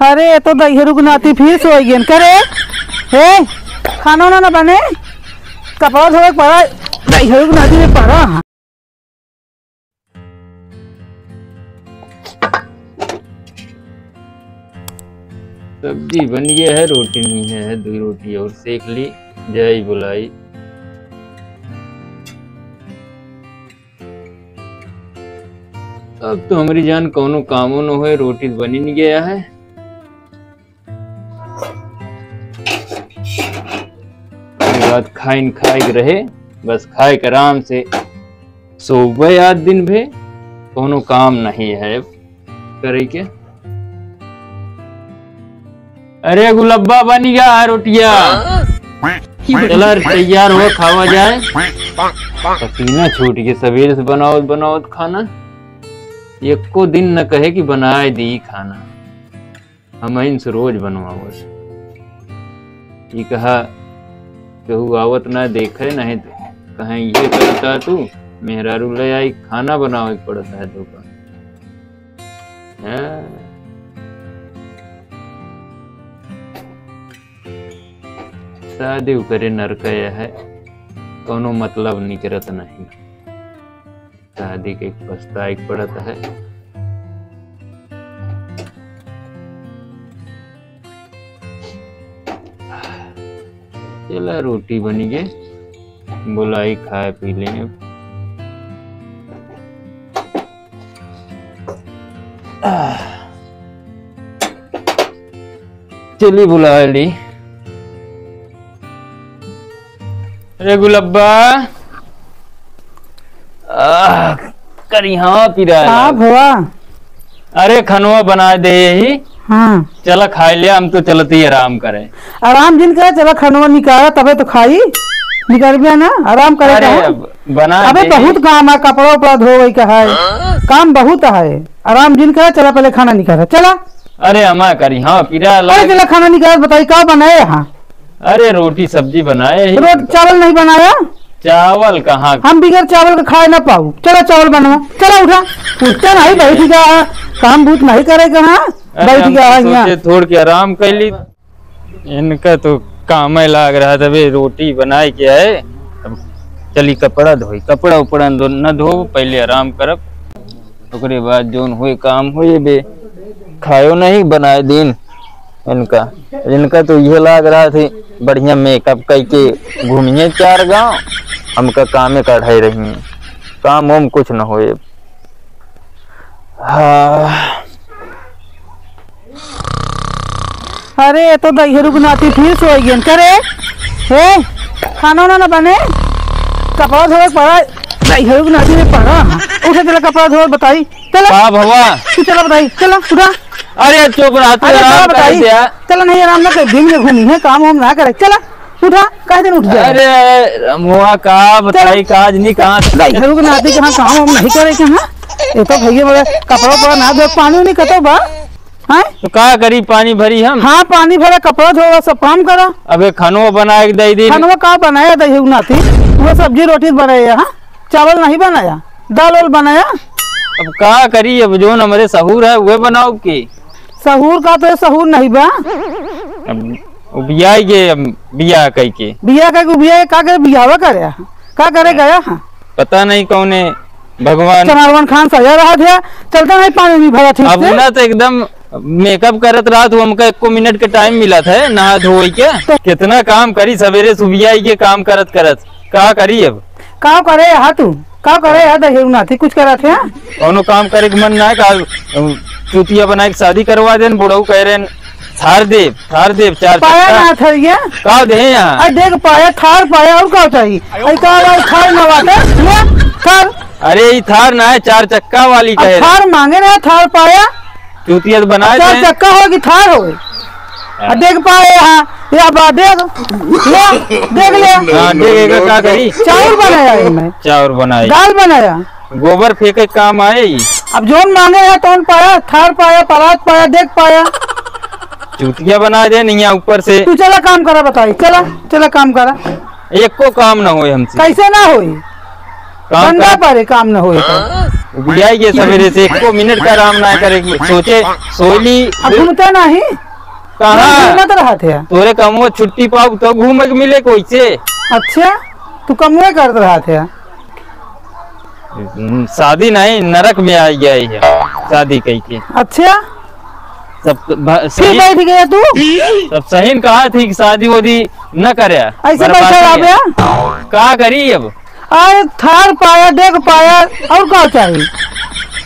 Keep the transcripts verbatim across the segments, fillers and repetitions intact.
अरे, ए तो दहियरू के नाती फिर सोइ गएन। करे, हे, खाना वाना न बने, कपड़ा धोवे के पड़ा, दहियरू के नाती में पड़ा। सब्जी बन गया है, रोटी नहीं है, दो रोटी और सेक ली, जाई बुलाई। अब तो हमरी जान कौनो कामो न होए, रोटी बनिन गया है। ओकरे बाद खाइन खाए के रहे, बस खाए के आराम से सोबे आज दिन भे, कौनो काम नहीं है करे के। अरे गुलब्बा, बनी गा रोटिया। चला रे, तैयार हो, खावा जाए। पसीना छूट के सवेरे से बनावत बनावत खाना। एको दिन न कहे कि बनाए दी खाना। हमहिन से रोज बनवावत। ई कहा केहू आवत ना देखे, नहीं तो कहें ये करता तू, मेहरारू ले आई, खाना बनावे के पड़ता है तो का। हाँ। शादी करे नरक है, कौनो मतलब निकरत नहीं। शादी के पछताए के पड़त है। चला, रोटी बनी गे, बुलाई, खाए पी लें। चली बुला ली। अरे गुलब्बा, आह, करी हाँ पिराए का लाग। भवा? अरे खनवा बना दे यही। हाँ। चला खाए ले, हम तो चलत ही आराम करे। आराम जिन करे, चला खनवा निकाला तबे तो खाई। निकल गया ना, आराम करे अरे का है? अब बना अबे दे। बहुत काम है, कपड़ा उपड़ा धोवे का है, काम बहुत है। आराम जिन करे, चला पहले खाना निकाला, चला। अरे हमा करी हाँ पिरा अरे लाग। चला खाना निकाल, बताई का बनाए यहाँ? अरे रोटी सब्जी बनाए ही। रोटी चावल नहीं बनाया? चावल कहाँ? हम बिगर चावल के खाए ना पाऊ। चला चावल बनवा, चला उठा। उठता नहीं, बैठ गया है, काम बूत नहीं करे कहाँ, अरे बैठ हम गया है तो यहाँ। सोचे थोड़ के आराम कर ली। इनका तो काम लाग रहा था, अबे रोटी बनाए के आए, अब चली कपड़ा धोई, कपड़ा उपड़ा न धो, न धो, पहले आराम करब। ओकरे बाद जौन होए काम होए बे, खायो नहीं बनाए दिन इनका। इनका तो यह लाग रहा थी बढ़िया मेकअप कई के घूमिए चार गांव, हमका कामे काढ़ाई रही, काम वाम कुछ न होए। हाँ। अरे, ए तो दहियरू के नाती फिर सोई गएन। करे, हे, खाना वाना ना बने? कपड़ा धोवे के पड़ा, दहियरू के नाती में पड़ा। उठे चला कपड़ा धोवे बताई। चला। का भवा? तू चला बताई, चला, उठा। अरे चुप रह, तू अरे आराम का कर बताई? द्या। चला नहीं, आराम ना कर, दिन में घूमी है, काम वाम ना करे। चला, उठा, काहे दिन उठ जाए? अरे रमुआ का बताई, चला। काज नहीं कहाँ। दहियरू के नाती कहाँ काम वाम नहीं करे कहाँ? ए तो भैया बोले, कपड़ा उपड़ा ना धो, पानी उनी कतो बा? हैं? तो का करी, पानी भरी हम? हाँ, पानी भरा, कपड़ा धोवा, सब काम करा। अबे खनवा बनाए के दे दी। खनवा का बनाया दहियरू नाती? वो सब्जी रोटी बनाया, हाँ? चावल नहीं बनाया, दाल वाल बनाया? अब का करी, अब जौन हमरे सहूर है, उहे बनाओ के। सहूर का तो सहूर नहीं बा। अब उबियाई गे, अब बियाह कई के। बियाह कई के उबियाई का करे, बियाहवा करे, का करे गया, हाँ? पता नहीं कौने भगवान। चमारवन खान सजा रहा था, चलता नहीं पानी भी भरा ठीक अब से। ना तो एकदम मेकअप करत रहा तू, हमका एको मिनट के टाइम मिलत है नहा धोए के। तो कितना काम करी, सवेरे सुबियाई के काम करत करत, का करी अब? का करे हा तू? का करे हा दहियरू नाती, कुछ करत है? कौनो काम करे के मन ना है का? चूतिया बनाए के शादी करवा देन, बुढ़ऊ कह रहे हैं, थार देव, थार देव, चार पाया चक्का। ना थरिया। का दे यहाँ? अरे देख पाया, थार पाया, और का चाहिए? अरे का भाई, थार ना बाटे, ले, थार। अरे ई थार ना है, चार चक्का वाली अब कहे रहे। थार मांगे रहे, थार पाया। चूतिया तो बनाए चार दे। चक्का हो कि थार हो? हाँ। आ देख पाए यहाँ, या बा देख, ले, देख ले। हाँ, देख, एकर का करी? चाउर बनाया है मैं। चाउर बनाई। दाल बनाया। गोबर फेंके काम आए ई। अब जौन मांगे है तौन पाया, थार पाया, परात पाया, देख पाया। चूतिया बना दे नहीं ऊपर से। तू चला काम करा बताई, चला, चला काम करा। एको काम ना होए हमसे। कैसे ना होई? काम डंडा करे। परे काम न होए तो। बियाई के सवेरे से एको मिनट का आराम ना करे, सोचे, सोली। अब घूमता नहीं? कहाँ? घूमत रहत है। तोरे कमो छुट्टी पाऊ तो घूमे के मिले कोई से। अच्छा, तू कमवे करत रहत है? हम्म, शादी नहीं, नरक में आ गया है शादी कई के। अच्छा? सब भ-, फिर सही, बैठ गया तू? सब सही न कहा थी कि शादी वादी न करे। ऐसे बर्बादी बैठा है। रहा बे? का करी अब? अरे थार पाया, डेग पाया, और का चाहिए?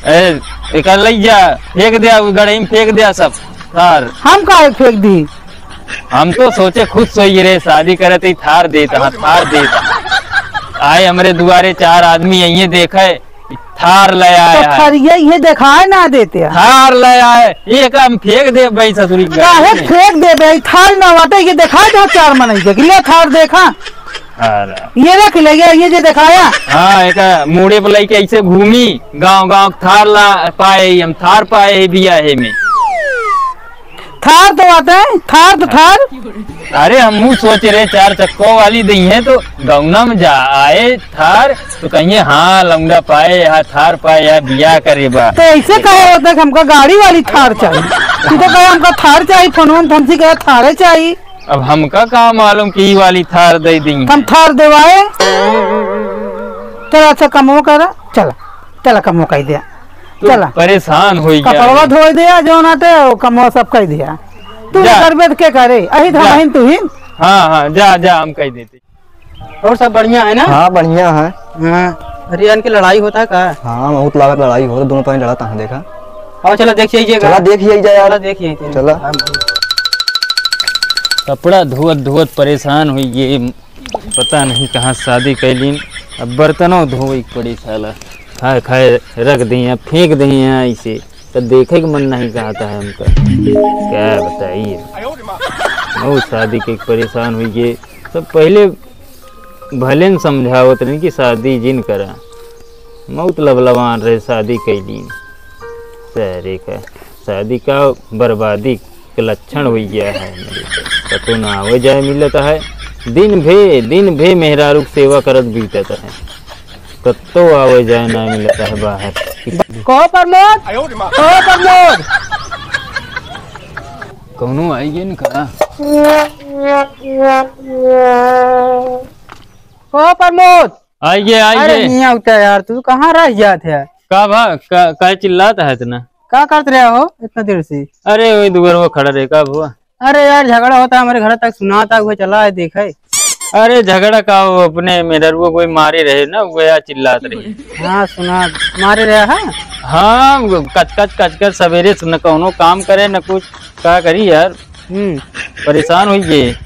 ए, एकर लई जा, फेंक दिया, उ गड़ही में फेंक दिया सब थार। हम काहे फेंक दी? हम तो सोचे खुश होई रे, शादी करे तो ई थार देत, हाँ, थार देत। आए हमरे दुआरे चार आदमी, यही देखे, थार ले आए तो हैं। थरिया ये दिखाए ना देते हैं। थार ले आए, ये काम फेंक दे भाई ससुरी के। काहे फेंक दे भाई? थार ना बाटे, ये दिखाए दे चार मनई के, कि ले थार देखा। अरे। ये रख ले, ये, ये जे दिखाया। हाँ, एक मूड़े पर लइके ऐसे घूमी, गांव गांव थार ला पाए, हम थार पाए है बियाहे में। थार तो आते हैं, थार तो थार। अरे, हम मुँह सोच रहे, चार चक्कों वाली दई है तो गौना में जा आए थार, तो कहिए, "हाँ, लौंडा पाए, यहाँ थार पाए, यहाँ बियाह करे बा।" तो ऐसे कहे होते कि हमका गाड़ी वाली थार चाहिए। तू तो कहे, "हमका थार चाहिए," फोन में तो हमसे कहे, "थारे चाहिए।" अब हमका का मालूम कि ई वाली थार दे दी। हम थार देवाए। चला, अच्छा, कमवा करा, चला, चला, कमवा कई दिया। तू चला। परेशान होई गया। कपड़वा धोई दिया, जौन आटे, वो कमवा सब कई दिया। तू जा। करबे त के करे? अही त जा। हमहिन तुहिन। हाँ, हाँ, जा, जा, हम कई देते। और सब बढ़िया है ना? हाँ, बढ़िया है। हाँ, अरे, इनकी लड़ाई होता है का? हाँ, बहुत लागत लड़ाई होता, दोनों पानी लड़ाता है, देखा। और चला, देख यही जगह। चला, देख यही जा यार। चला, देख यही जगह। चला। हाँ। कपड़ा धोवत धोवत परेशान हुई, ये पता नहीं कहाँ शादी कैलीन। अब बर्तनों धोवे के पड़ी साला, खाए खाए रख दिए, फेंक दिए हैं ऐसे, तो देखे के मन नहीं कहता है हमका। क्या बताइए, बहुत शादी के परेशान हुई ये सब। पहले भले न समझावत रही कि शादी जिन करा, मौत लबलवान रहे, शादी कैलीन। सारे का शादी का बर्बादी के लक्षण हो गया है। कतो ना आवे जाए मिलत है, दिन भे, दिन भे मेहरारू के सेवा करत बीतत है, कतो आवे जाए ना मिलत है बाहर। कहो प्रमोद, कहो प्रमोद। कौनो आई गए न का? कहो प्रमोद। आइए, आइए। अरे, नहीं आवता यार, तू कहाँ रह जात है? का भा, का, काहे चिल्लात है इतना? का करत रहे हो इतना देर से? अरे, वही दुगरवा खड़ा रहे, का भुआ? अरे यार, झगड़ा होता है हमारे घर तक, सुनाता हुआ चला है, देखे। अरे, झगड़ा का, वो अपने मेहररुआ कोई मारे रहे ना, वो यार चिल्लात रहे। हाँ, सुना, मारे रहे, हाँ? हाँ, कचकच, कचकच, सवेरे से न कौनो काम करे, न कुछ, का करी यार? हम्म। परेशान हुई गए,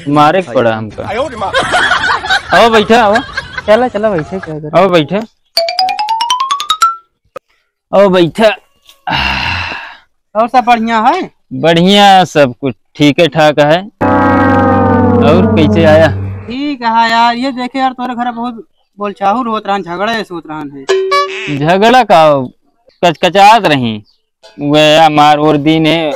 मारे के पड़ा हमका। आओ बैठा, आओ। चला, चला, बैठे, क्या करे? आओ बैठा, आओ बैठा। और सब बढ़िया है? बढ़िया, सब कुछ ठीक है, ठाक है। और कैसे आया? ठीक है यार, ये देखे यार, तोरे घर बहुत बोलचाहुर होत रहन, झगड़ा ऐसे होत रहन है। झगड़ा का, कचकचात रही। वह मार और दीन है,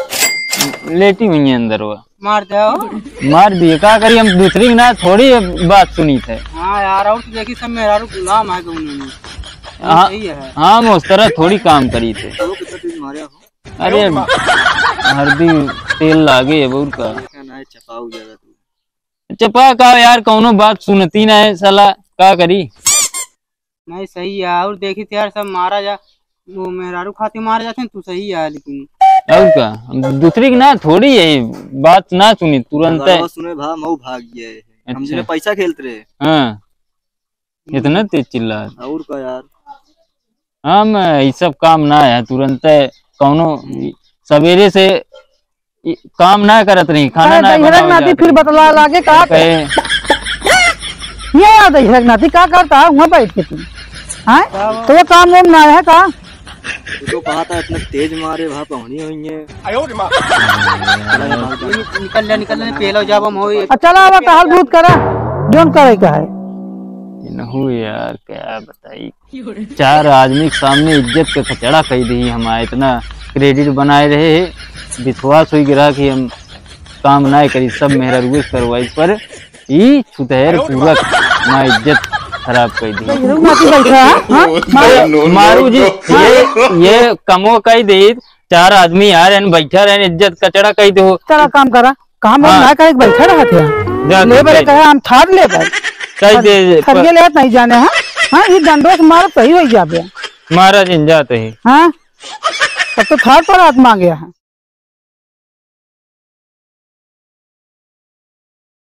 लेटी हुई है अंदर वह। मार दे हो। मार दिए, का करी, हम दूसरी की ना थोड़ी बात सुनी थे। हाँ यार, और तो देखी सब मेहरारू गुलाम है दोनों में। हाँ, सही है। हाँ, हम उस तरह थोड़ी काम करी थे। वो कितना तेज मारे हो। अरे, हरदी तेल लागे है बहुत का। क्या ना है, चपाऊ ज्यादा तू। चपा का यार, कौनो बात सुनती ना है साला, का करी? नहीं, सही है। और देखी तो यार, सब मारा जा, वो मेहरारू खातिर मारे जाते हैं, तू सही है, लेकिन और का, हम दूसरी की ना थोड़ी है, बात ना सुनी तुरंत। घरवा सुने भा, मऊ भाग गया है। हम अच्छा। जिन्हें पैसा खेलते रहे। हाँ, इतना तेज चिल्ला। और का यार। हम, ये सब काम ना है, तुरंत कौनो सवेरे से इ-, काम ना करत रही, खाना अरे ना दहिहरा बनावे नाती जात फिर रही। बतला लागे का? कहे ये यार दहिहरा नाती का करता है वहाँ बैठ के तू? हाँ? तो वो काम वाम ना है का? तू तो कहा था इतना तेज मारे वहाँ पहुँची हुई है। निकल ले, निकल ले, पहले जाबो हम होई। अच्छा, चला अब कहल भूत करा, जोन करे का है। ये नहु यार, क्या बताई? चार आदमी के सामने इज्जत के कचड़ा कई दी हमारे, इतना credit बनाए रहे है, विश्वास हुई गिरा कि हम काम ना करी, सब मेहररुए से करवाई, पर ई छुतहर पूरा ना इज्जत खराब कइ दी। रुक मत बैठा, हाँ? हाँ? मारू, मारू जी, ये, ये कमो कइ दी, चार आदमी आ रहे हैं, बैठा रहे हैं, इज्जत कचड़ा कइ दो। चला काम करा, काम वाम हाँ। ना करे, बैठा रहा थे। जा ले तू बरे जा। कहे, हम थार ले बरे। कह दे, थरिये ले नहीं जाने, हाँ? हाँ, ये डंडो से मारो, सही हो जाबे। मारा जिन जाते ही। हाँ? तब तो थार पर हाथ मांगे हैं।